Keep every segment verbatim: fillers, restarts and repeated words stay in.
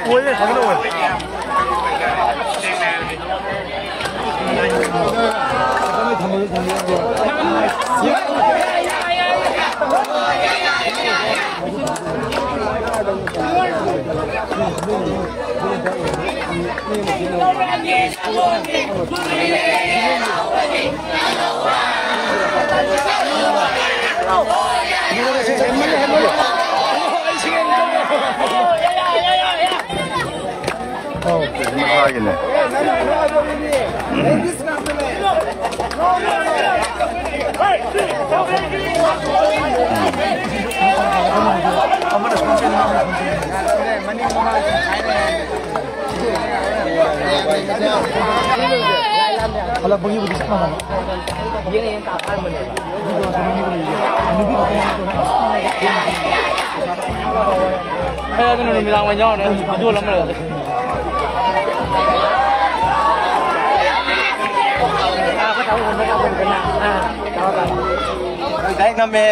ꯑꯣꯏꯔꯦ, ꯐꯖꯅ ꯑꯣꯏꯔꯦ꯫ ꯃꯈꯥꯒꯤꯅꯦ꯫ ꯍꯜꯂꯛꯄꯒꯤꯕꯨꯗꯤ ꯆꯞ ꯃꯥꯟꯅꯕ꯫ ꯑꯦ, ꯑꯗꯨꯅ ꯅꯨꯃꯤꯗꯥꯡ ꯑꯣꯏꯅ ꯌꯥꯎꯔꯅꯤ, ꯍꯧꯖꯤꯛ ꯚꯤꯗꯤꯑꯣ ꯅꯝ ꯂꯩꯔꯦ꯫ ꯗꯥꯏꯔꯦꯛ ꯅꯝꯃꯦ꯫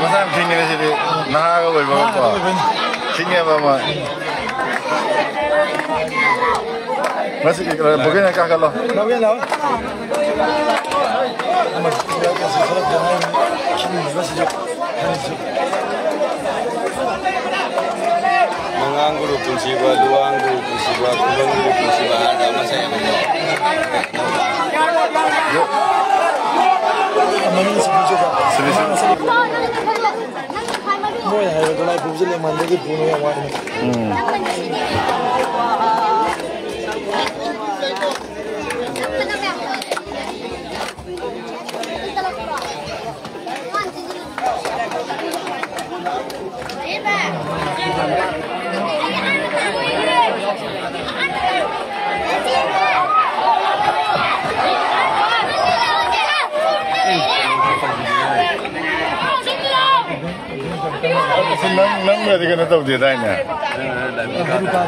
ꯃꯁꯥ ꯌꯥꯝ ꯈꯤꯡꯉꯤꯅꯦ ꯁꯤꯗꯤ꯫ ꯅꯍꯥꯒ ꯑꯣꯏꯕꯒꯀꯣ꯫ ꯅꯍꯥꯒ ꯑꯣꯏꯕꯩꯅꯦ꯫ ꯈꯤꯡꯉꯦꯕ ꯑꯃ꯫ ꯃꯁꯤ, ꯕꯣꯒꯦꯟ ꯀꯥꯈꯠꯂꯣ꯫ ꯕꯣꯒꯦꯟ ꯂꯥꯎ꯫ ꯃꯉꯥꯡ ꯒꯨꯔꯨ ꯄꯨꯟꯁꯤꯕ, ꯂꯨꯋꯥꯡ ꯒꯨꯔꯨ ꯄꯨꯟꯁꯤꯕ, ꯈꯨꯃꯟ ꯒꯨꯔꯨ ꯄꯨꯟꯁꯤꯕ ꯍꯥꯏꯔꯒ ꯑꯃ ꯁꯛꯑꯦ꯫ ꯃꯣꯏ ꯍꯥꯏꯕꯗꯣ ꯂꯥꯏ ꯄꯨꯕꯁꯦ ꯂꯦꯡꯃꯟꯕꯒꯤ ꯄꯨꯕ ꯌꯥꯝ ꯋꯥꯏ꯫ ꯎꯝ꯫ ꯅꯪ, ꯅꯪꯒꯗꯤ ꯀꯩꯅꯣ ꯇꯧꯗꯦꯗꯥꯏꯅꯦ?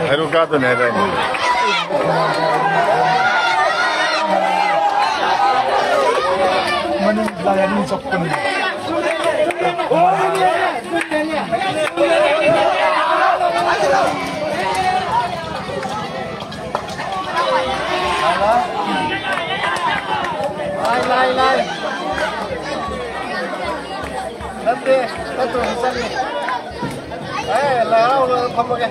ꯍꯩꯔꯨꯛ ꯀꯥꯗꯣꯏꯅꯦ ꯍꯥꯏꯗꯥꯏꯅꯦ? ꯃꯅꯤꯡ ꯂꯥꯏ ꯑꯅꯤ ꯆꯠꯄꯅꯤ꯫ ꯂꯥꯏ, ꯂꯥꯏ, ꯂꯥꯏ꯫ ꯅꯠꯇꯦ, ꯅꯠꯇ꯭ꯔꯣ, ꯆꯠꯂꯤ꯫ ꯑꯦ, ꯂꯥꯏ ꯍꯔꯥꯎꯔꯒ ꯐꯝꯃꯒꯦ꯫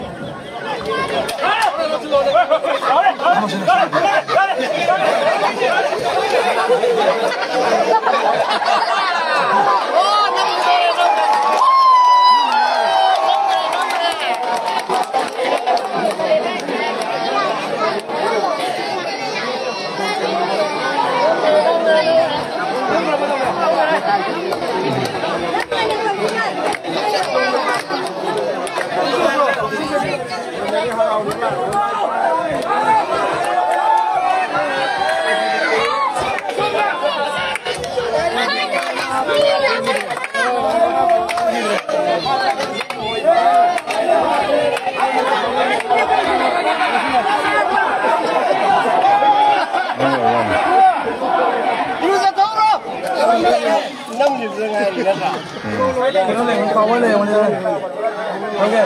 ꯅꯝꯈꯤꯕꯗ ꯉꯥꯏꯔꯤ ꯅꯠꯇ꯭ꯔꯥ? ꯎꯝ꯫ ꯀꯩꯅꯣ ꯂꯩꯕꯅꯤ, power ꯂꯩꯕꯅꯤ꯫ Okay꯫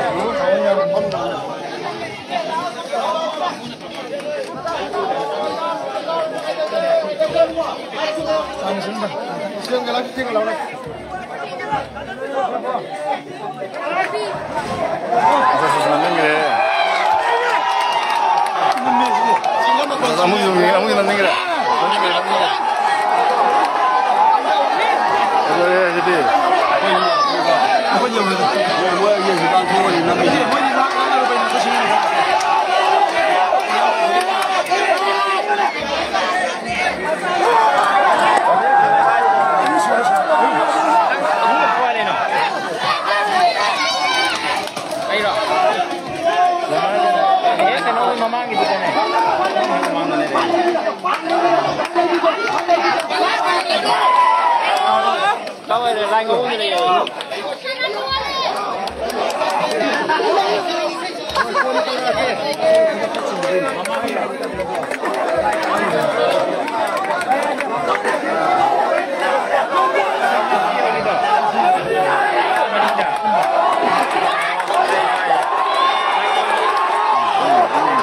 ꯆꯦꯡꯒ ꯂꯥꯛ-, ꯆꯦꯡꯒ ꯂꯥꯎꯔꯦ꯫ ꯑꯁ, ꯑꯁ, ꯑꯁ, ꯅꯝꯅꯤꯡꯈ꯭ꯔꯦ꯫ ꯑꯁ, ꯑꯃꯨꯛ ꯌꯨꯡꯉꯤ, ꯑꯃꯨꯛ ꯅꯝꯅꯤꯡꯈ꯭ꯔꯦ꯫ ꯅꯝꯅꯤꯡꯈ꯭ꯔꯦ, ꯅꯝꯅꯤꯡꯈ꯭ꯔꯦ꯫ ꯐꯖꯔꯦ ꯁꯤꯗꯤ꯫ ꯑꯩꯈꯣꯏ ꯌꯧꯔꯦꯗ꯫ ꯃꯣꯏ, ꯃꯣꯏ ꯑꯩꯒꯤ ꯍꯧꯖꯤꯛꯀꯥꯟ ꯊꯣꯛꯑꯅꯤ ꯅꯝꯃꯤꯁꯦ꯫ ꯃꯣꯏꯗꯤ ꯂꯥꯛ ꯂꯥꯛ ꯂꯥꯛ ꯂꯥꯛ ꯂꯥꯛ꯫ ꯑꯩꯔꯣ? ꯑꯦ, ꯀꯩꯅꯣ, ꯃꯃꯥꯡꯒꯤꯗꯨꯗꯅꯦ꯫ ꯃꯃꯥꯡꯗꯅꯦ꯫ ꯀꯥꯏꯋꯥꯏꯗ? ꯂꯥꯏ ꯉꯧꯕꯝꯗ ꯂꯩꯌꯦ꯫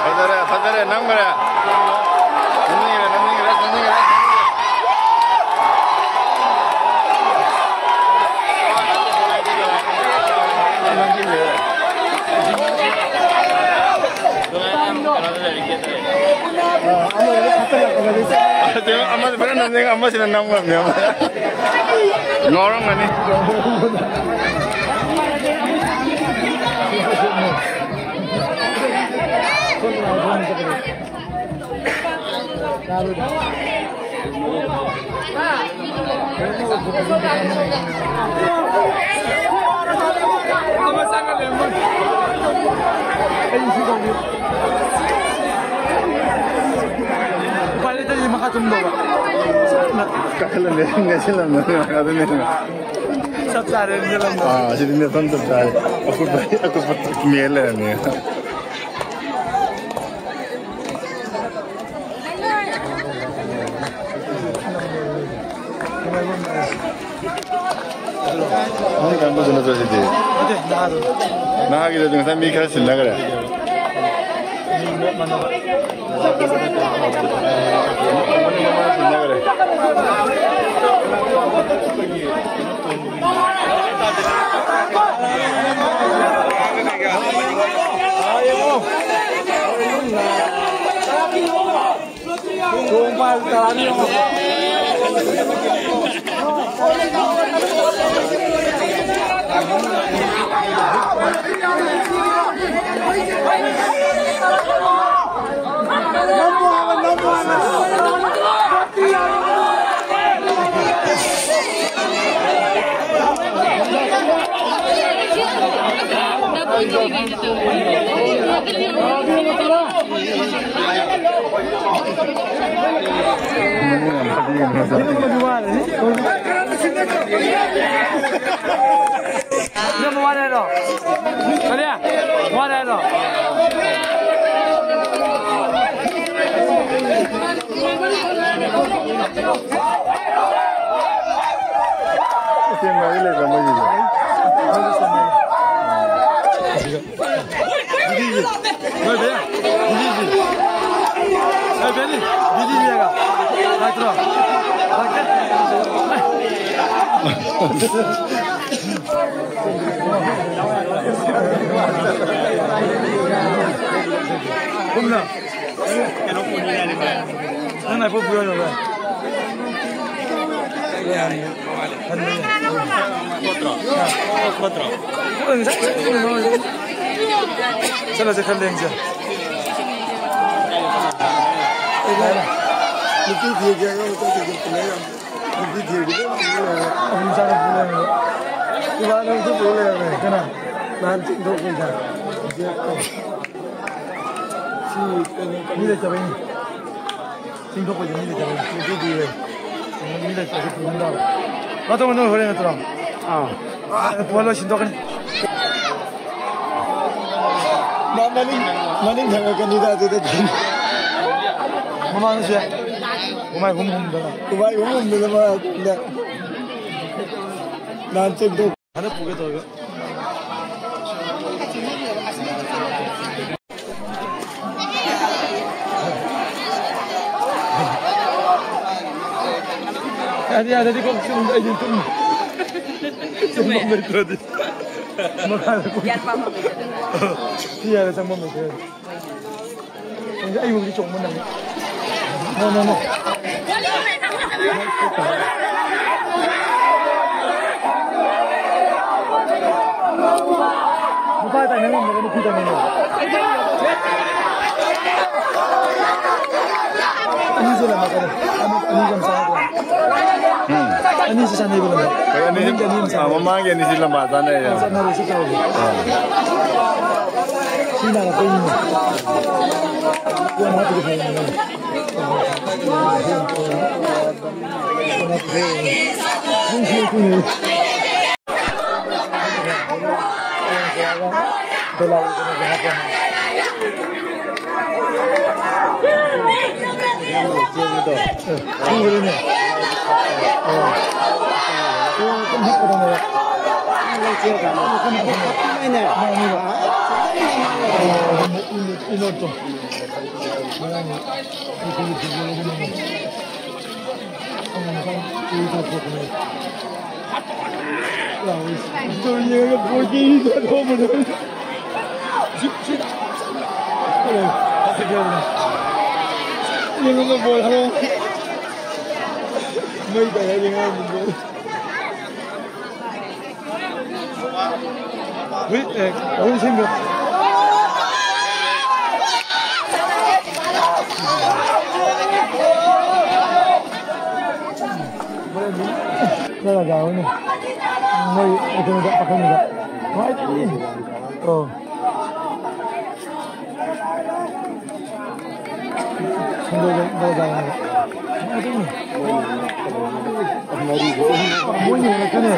ꯐꯖꯔꯦ, ꯐꯖꯔꯦ, ꯅꯝꯈ꯭ꯔꯦ꯫ ꯅꯝꯅꯤꯡꯈ꯭ꯔꯦ, ꯅꯝꯅꯤꯡꯈ꯭ꯔꯦ, ꯅꯝꯅꯤꯡꯈ꯭ꯔꯦ꯫ ꯑꯃꯗꯤ ꯐꯖꯅ ꯅꯝꯅꯤꯡ, ꯑꯃꯁꯤꯅ ꯅꯝꯈ꯭ꯔꯕꯅꯦ ꯑꯃ꯫ ꯉꯥꯎꯔꯝꯒꯅꯤ꯫ ꯎꯄꯥꯏ ꯂꯩꯇ꯭ꯔꯗꯤ ꯃꯈꯥ ꯆꯨꯝꯗꯧꯕ꯫ ꯀꯥꯈꯠꯂꯝꯃꯦ, ꯅꯦꯠꯁꯤꯜꯂꯝꯃꯦ, ꯑꯗꯨꯅꯦ꯫ ꯆꯞ ꯆꯥꯔꯦ, ꯅꯦꯠꯂꯝꯃꯦ꯫ ꯑꯥ, ꯑꯁꯤꯗꯤ ꯅꯦꯠꯐꯝ ꯆꯞ ꯆꯥꯔꯦ꯫ ꯑꯀꯨꯠꯄ, ꯑꯀꯨꯠꯄ ꯃꯦꯜ ꯂꯩꯔꯝꯃꯦ꯫ ꯅꯪ ꯀꯔꯝꯕꯗꯨ ꯅꯠꯇ꯭ꯔꯣ ꯁꯤꯗꯤ? ꯅꯠꯇꯦ, ꯅꯍꯥꯗꯨ꯫ ꯅꯍꯥꯒꯤꯗꯨꯗꯤ ꯉꯁꯥꯏ ꯃꯤ ꯈꯔ ꯁꯤꯟꯅꯈ꯭ꯔꯦ꯫ ꯃꯤ ꯃꯣꯠ ꯃꯥꯟꯅꯕ꯫ ꯁꯤꯟꯅꯈ꯭ꯔꯦ꯫ ꯁꯦꯝꯕꯒꯤ ꯂꯩꯕ꯭ꯔꯥ ꯃꯣꯏꯒꯤꯁꯦ? ꯀꯨꯝꯅ꯫ ꯅꯪ ꯂꯥꯏꯕꯛ ꯄꯨꯔꯣꯏꯗ꯭ꯔꯣ, ꯚꯥꯏ? ꯈꯣꯠꯇ꯭ꯔꯣ? ꯈꯣꯠꯇ꯭ꯔꯣ? ꯆꯠꯂꯁꯦ, ꯈꯔ ꯂꯦꯡꯁꯦ꯫ ꯅꯨꯄꯤ ꯊꯤꯒꯦ ꯍꯥꯏꯔꯒ ꯃꯇꯝ ꯀꯩꯀꯩ ꯄꯨꯅꯩ ꯌꯥꯝ꯫ ꯅꯨꯄꯤ ꯊꯤꯕꯗ ꯑꯗꯨꯝ ꯂꯩꯔꯦ꯫ ꯑꯍꯨꯝ ꯆꯥꯅ ꯄꯨꯅꯩ꯫ ꯏꯃꯥꯟꯅꯕꯁꯨ ꯄꯨꯔ ꯂꯩꯔꯝꯃꯦ꯫ ꯀꯅꯥ? ꯅꯍꯥꯟ ꯆꯤꯡꯊꯣꯛꯄꯩꯗ꯫ ꯖꯦꯛꯇꯣ꯫ ꯁꯤ ꯀꯩꯅꯣ ꯃꯤ ꯂꯩꯇꯕꯩꯅꯤ꯫ ꯆꯤꯡꯊꯣꯛꯄꯩꯗ ꯃꯤ ꯂꯩꯇꯕꯩꯅꯤ꯫ ꯅꯨꯄꯤ ꯊꯤꯕꯩ꯫ ꯃꯤ ꯂꯩꯇ꯭ꯔꯗꯤ ꯄꯨꯍꯟꯗꯕ꯫ ꯅꯠꯇ꯭ꯔꯣ, ꯅꯠꯇ꯭ꯔꯣ, ꯍꯣꯔꯦꯟ ꯅꯠꯇ꯭ꯔꯣ? ꯑꯥ꯫ ꯄꯨꯍꯜꯂꯣꯏ ꯁꯤꯟꯗꯣꯛꯀꯅꯤ꯫ ꯃꯥ ꯃꯅꯤꯡ, ꯃꯅꯤꯡ ꯊꯪꯉꯛꯀꯅꯤꯗ ꯑꯗꯨꯗꯗꯤ꯫ ꯃꯃꯥꯡꯗꯁꯨ ꯌꯥꯏ꯫ ꯃꯃꯥꯏ ꯍꯨꯝ ꯍꯨꯝꯗꯅ꯫ ꯃꯃꯥꯏ ꯍꯨꯝ ꯍꯨꯝꯗꯅ ꯃꯥ ꯑꯗꯨꯗ ꯅꯍꯥꯟ ꯆꯦꯟꯊꯣꯛ-, ꯍꯟꯗꯛ ꯄꯨꯒꯦ ꯇꯧꯔꯒ꯫ ꯌꯥꯗꯦ, ꯌꯥꯗꯦ, ꯀꯣꯛ ꯆꯨꯝꯗ꯭ꯔꯦ, ꯑꯩꯗꯤ ꯇꯨꯝ-, ꯇꯨꯝꯐꯝ ꯂꯩꯇ꯭ꯔꯗꯤ꯫ ꯃꯈꯥꯗ ꯀꯣꯛ-, ꯒ꯭ꯌꯥꯟ ꯄꯥꯝꯕ ꯃꯤ꯫ ꯁꯤ ꯌꯥꯔꯦ, ꯆꯪꯐꯝ ꯂꯩꯇ꯭ꯔꯦ꯫ ꯑꯩ ꯍꯧꯖꯤꯛ ꯆꯣꯡꯕ ꯅꯪꯉꯦ꯫ No, no, no. ꯅꯨꯄꯥ ꯇꯥꯏꯅ ꯉꯝꯗꯕ ꯅꯨꯄꯤ ꯇꯥꯏꯅ ꯉꯝꯗꯕ꯫ ꯑꯅꯤꯁꯦ ꯂꯝꯕꯥ ꯆꯠꯂꯦ꯫ ꯑꯅꯤ, ꯑꯅꯤꯁꯦ ꯌꯥꯝ ꯆꯥꯟꯅꯗ꯭ꯔꯣ? ꯎꯝ꯫ ꯑꯅꯤꯁꯦ ꯆꯥꯟꯅꯩꯕ ꯂꯝꯕꯥ꯫ ꯍꯣꯏ, ꯑꯅꯤꯁꯦ, ꯃꯅꯤꯡꯒꯤ ꯑꯅꯤ ꯑꯃ ꯑ, ꯆꯥꯟꯅꯩ꯫ ꯃꯃꯥꯡꯒꯤ ꯑꯅꯤꯁꯤ ꯂꯝꯕꯥ ꯆꯥꯟꯅꯩ꯫ ꯑ, ꯆꯥꯟꯅꯔꯦ, ꯁꯤ ꯇꯧꯔꯁꯦ꯫ ꯑ꯫ ꯁꯤ ꯅꯥꯔꯛꯄꯩꯅꯤꯅꯦ꯫ ꯀꯣꯟꯅ ꯍꯥꯞꯄꯗꯤ ꯐꯩꯌꯦ꯫ ꯈꯪꯗ꯭ꯔꯦꯅꯦ꯫ ꯑꯣ꯫ ꯑꯣ, ꯑꯗꯨꯝ ꯍꯤꯞꯀꯗꯧꯅꯦꯕ꯫ ꯃꯥꯅꯦꯕ꯫ ꯑꯣ, ꯏꯅꯣꯠꯇꯣ꯫ ꯉꯔꯥꯡꯒꯤ ꯑꯩꯈꯣꯏꯒꯤ ꯐꯨꯠꯕꯣꯜ ꯑꯗꯨꯅꯦꯕ꯫ ꯍꯨꯏ, ꯑꯦ, ꯍꯨꯏ ꯁꯤꯡꯗꯣ꯫ ꯆꯠꯂꯒ ꯍꯣꯏꯅꯦ꯫ ꯃꯣꯏ ꯀꯩꯅꯣꯗ, ꯄꯥꯈꯪꯒꯤꯗ꯫ ꯅꯨꯡꯉꯥꯏꯇꯦ꯫ ꯑꯣ꯫ ꯁꯟꯗꯣꯛꯑꯒ ꯕꯣꯜ ꯁꯥꯟꯅꯕ꯫ ꯃꯣꯏꯅ ꯍꯦꯜꯂꯛꯀꯅꯤ꯫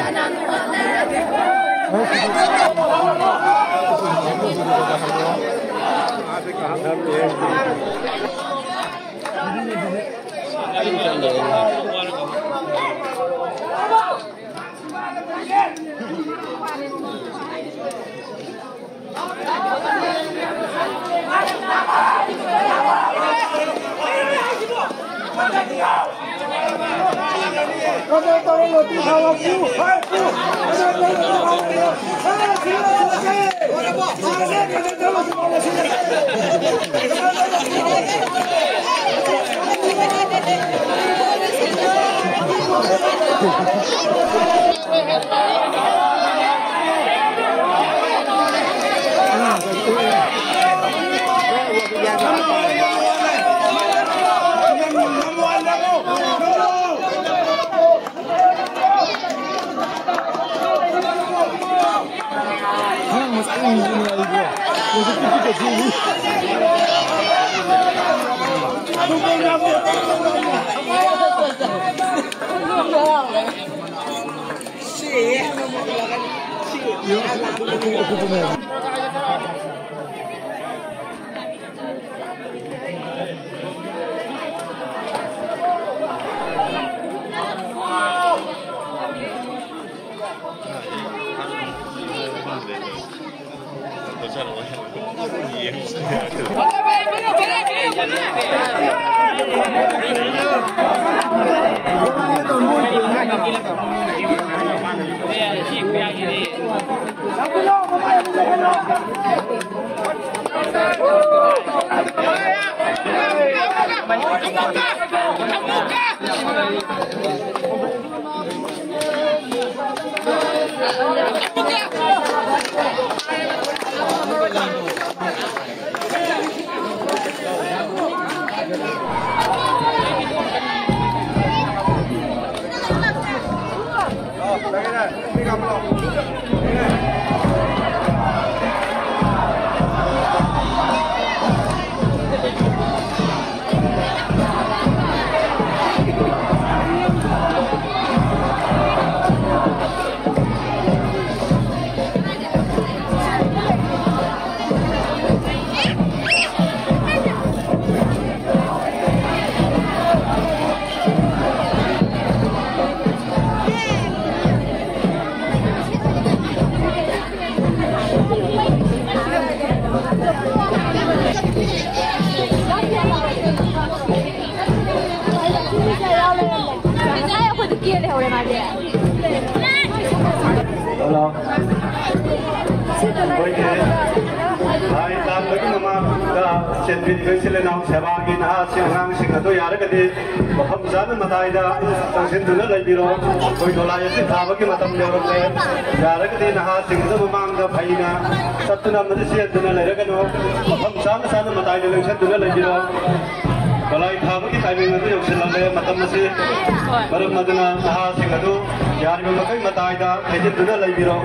ꯉꯁꯥꯏ ꯑꯩꯈꯣꯏꯗ ꯀꯦ ꯂꯩꯍꯧꯔꯦ ꯃꯥꯗꯤ꯫ ꯍꯜꯂꯣ꯫ ꯑꯩꯈꯣꯏꯒꯤ ꯂꯥꯏ ꯇꯥꯟꯕꯒꯤ ꯃꯃꯥꯡꯗ ꯆꯦꯟꯕꯤꯔꯤꯕ ꯏꯆꯤꯜ ꯏꯅꯥꯎ ꯁꯦꯕꯥꯒꯤ ꯅꯍꯥꯁꯤꯡ ꯑꯉꯥꯡꯁꯤꯡ ꯑꯗꯨ ꯌꯥꯔꯒꯗꯤ ꯃꯐꯝ ꯆꯥꯅ ꯃꯇꯥꯏꯗ ꯆꯪꯁꯤꯟꯗꯨꯅ ꯂꯩꯕꯤꯔꯣ꯫ ꯑꯩꯈꯣꯏ ꯗꯣꯂꯥꯏ ꯑꯁꯤ ꯊꯥꯕꯒꯤ ꯃꯇꯝ ꯌꯧꯔꯛꯂꯦ꯫ ꯌꯥꯔꯒꯗꯤ ꯅꯍꯥꯁꯤꯡꯗꯨ ꯃꯃꯥꯡꯗ ꯐꯩꯅ ꯆꯠꯇꯨꯅ ꯑꯃꯗꯤ ꯆꯦꯟꯗꯨꯅ ꯂꯩꯔꯒꯅꯨ꯫ ꯃꯐꯝ ꯆꯥꯅ ꯆꯥꯅ ꯃꯇꯥꯏꯗ ꯂꯦꯡꯁꯤꯟꯗꯨꯅ ꯂꯩꯕꯤꯔꯣ꯫ ꯗꯣꯂꯥꯏ ꯊꯥꯕꯒꯤ ꯇꯥꯏꯃꯤꯡ ꯑꯗꯨ ꯌꯧꯁꯤꯜꯂꯛꯂꯦ꯫ ꯃꯇꯝ ꯑꯁꯤ ꯃꯔꯝ ꯑꯗꯨꯅ ꯅꯍꯥꯁꯤꯡ ꯑꯗꯨ ꯌꯥꯔꯤꯕ ꯃꯈꯩ ꯃꯇꯥꯏꯗ ꯊꯩꯖꯤꯟꯗꯨꯅ ꯂꯩꯕꯤꯔꯣ꯫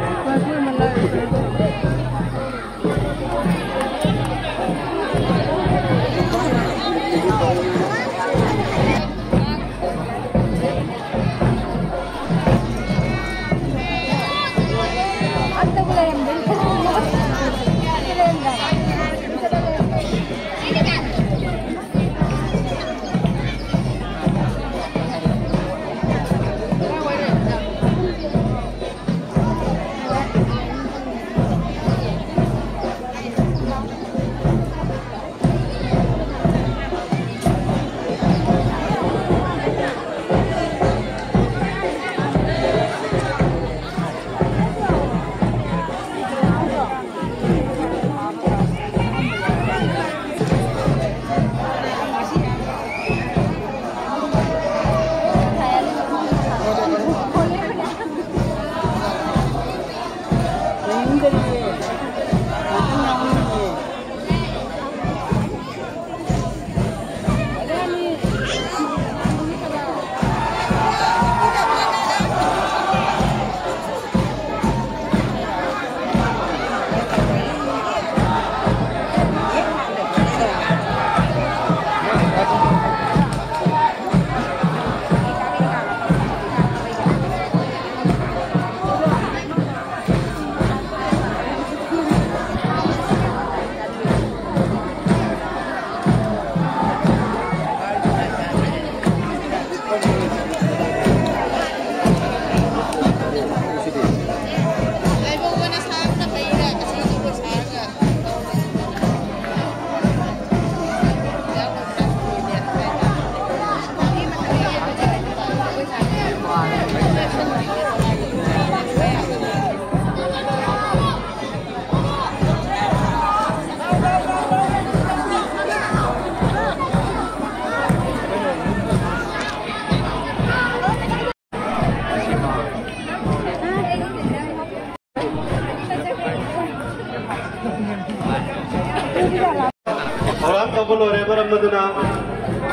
ꯊꯧꯔꯥꯡ ꯇꯧꯕ ꯂꯣꯏꯔꯦ, ꯃꯔꯝ ꯑꯗꯨꯅ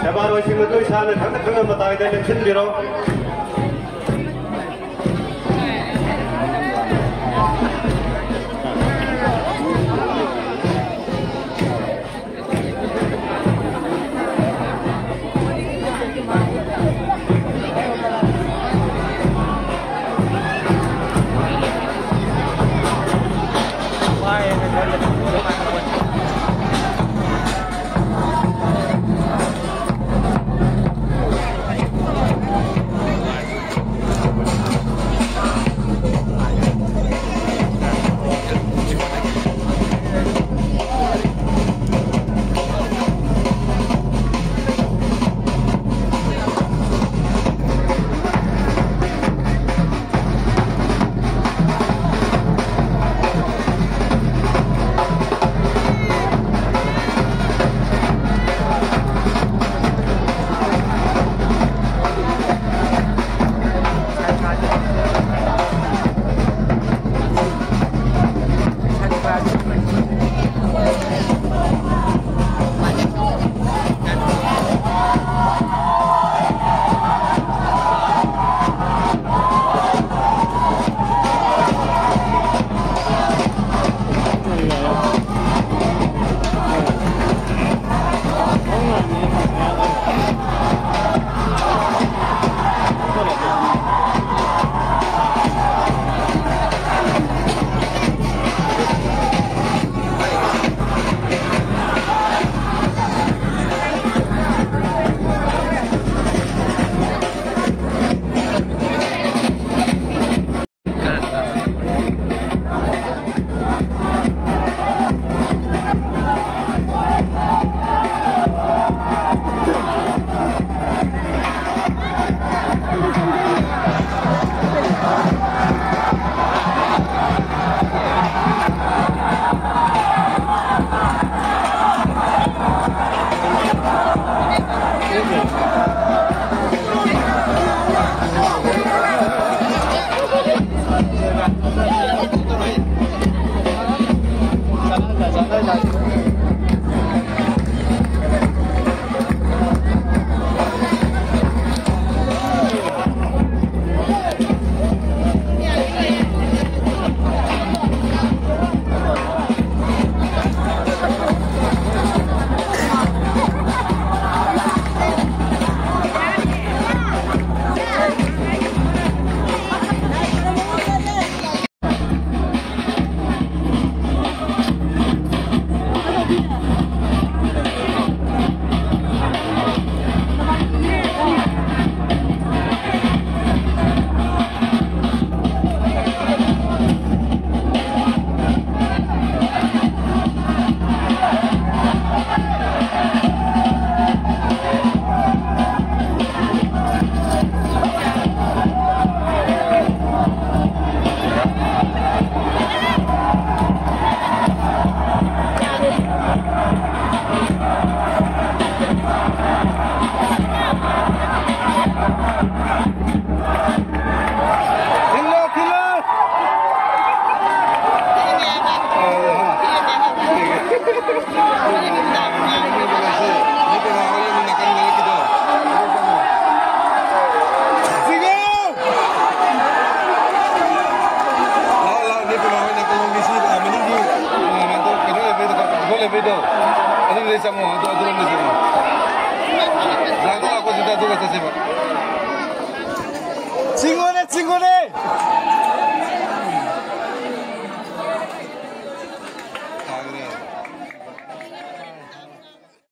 ꯁꯦꯕꯥꯔꯣꯏꯁꯤꯡ ꯑꯗꯨ ꯏꯁꯥꯅ ꯈꯪꯅ ꯈꯪꯅ ꯃꯇꯥꯏꯗ ꯂꯦꯡꯁꯤꯟꯕꯤꯔꯣ꯫ ꯂꯥꯛꯑꯣ, ꯂꯥꯛꯑꯣ, ꯅꯣꯏ ꯄꯨꯔꯥ ꯍꯣꯏ ꯅꯥꯀꯜꯂꯣꯝꯒꯤ ꯁꯤ, ꯑ, ꯃꯅꯤꯡꯒꯤ, ꯑ, ꯃꯥꯗꯣ ꯀꯩꯅꯣ ꯂꯩꯕꯩꯗꯣ, ꯀꯥꯡꯊꯣꯟ ꯂꯩꯕꯩꯗꯣ, ꯑꯗꯨꯗꯩ ꯆꯪꯉꯣ, ꯑꯗꯨ, ꯑꯗꯨꯔꯣꯝꯗ ꯆꯪꯉꯣ꯫ ꯂꯥꯛꯑꯣ, ꯂꯥꯛꯑꯣ, ꯁꯤꯗ ꯑꯗꯨꯒ ꯆꯠꯁꯦꯕ꯫ ꯆꯤꯡꯉꯣꯅꯦ, ꯆꯤꯡꯉꯣꯅꯦ! ꯇꯥꯈ꯭ꯔꯦ꯫